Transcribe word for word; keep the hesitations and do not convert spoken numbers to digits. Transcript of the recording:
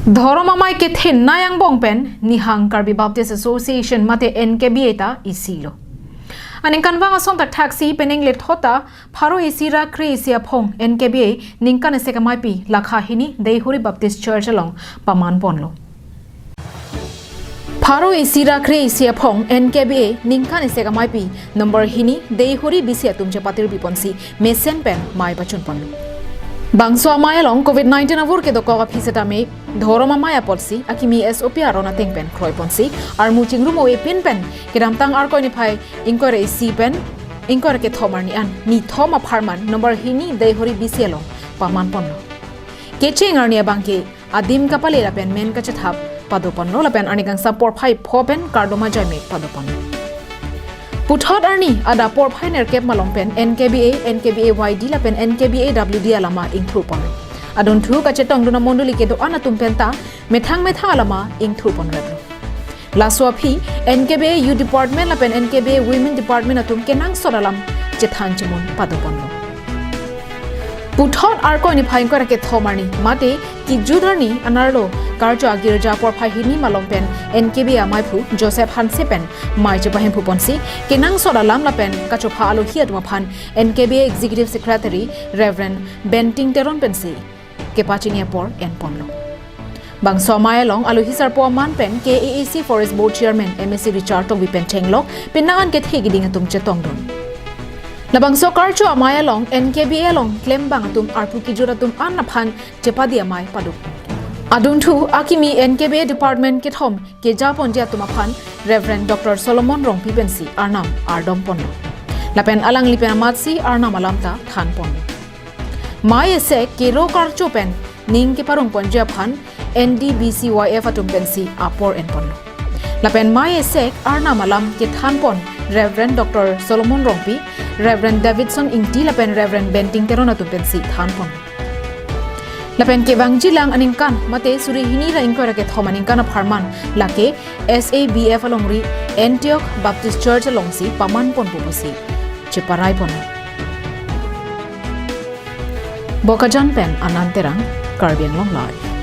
Dhorom amei kethenei angbong pen nihang Karbi Baptist Association mate N K B A ta isilo. Aningkanvang ason thakthak si penang lethot ta pharo isi ra kre-isi aphong N K B A ningkan isi ameipi lakha hini Deihori Baptist Church along paman ponlo. Pharo isi ra kre-isi aphong N K B A ningkan isi ameipi number hini Deihori B C atum chepatirpi ponsi mesen pen mei pachun ponlo. Bangso amei along covid nineteen avur kedokok aphi setame dhorom amei apotsi akimi S O P aron ateng pen kroi ponsi armu chingrum o-e pin pen kedamtang Arkoi niphai ingkoi ra isi pen ingkoi ra kethom arni an nithom apharman number hini Deihori B C along paman ponlo. Kecheng arni abangke adim kapale lapen men kachethap pado ponlo lapen arni kangsam porphai pho pen kardom ajaimek pado ponlo. Puthot arni adap porphai nerkep malom pen N K B A, N K B A Y D lapen N K B A W D alama ingthur ponlo. Adunthu kachetongdun amondoli kedo-an atum penta methang methang alama ingthur ponreplo. Laso aphi N K B A Youth Department lapen N K B A Women Department atum kenangsot alam chethan chemun pado ponlo. Puthot Arkoi niphai ingkoi ra kethom arni mate kijut arni anerlo karcho agirja porphai hini malom pen N K B A ameiphu Joseph Hanse pen mei chepahemphu ponsi kenangsot alam lapen kachopha alohi atum aphan N K B A Executive Secretary Reverend Benting Teron pensi kepachini apor en ponlo. Bangso amei along alohi sarpo aman pen K A A C Forest Board Chairman M A C Richard Tokbi pen chenglok penang an kethe kiding atum chetongdun. Labangso karcho amei along N K B A along klembang atum arpu kijut atum an aphan chepadi amei paduk. Adunthu akimi N K B A Department kethom keja ponji atum aphan Reverend Doctor Solomon Rongpi pensi arnam ardom ponlo. Lapen alangli pen amatsi arnam alam ta than ponlo. Mei esek kero karcho pen ning keparong ponji aphan N D B C Y F atum pensi apor en ponlo. Lapen mei esek arnam alam kethan pon Reverend Doctor Solomon Rongpi, Reverend Davidson Ingti lapen Reverend Benting Teron atum pensi than ponlo. Lapen kevangjilang aningkan mate suri hini ra ingkoi ra kethom aningkan apharman lake S A B F alongri Antioch Baptist Church alongsi paman ponpo pusi cheparai ponlo. Bokajan pen Anand Terang, Karbi Anglong Live.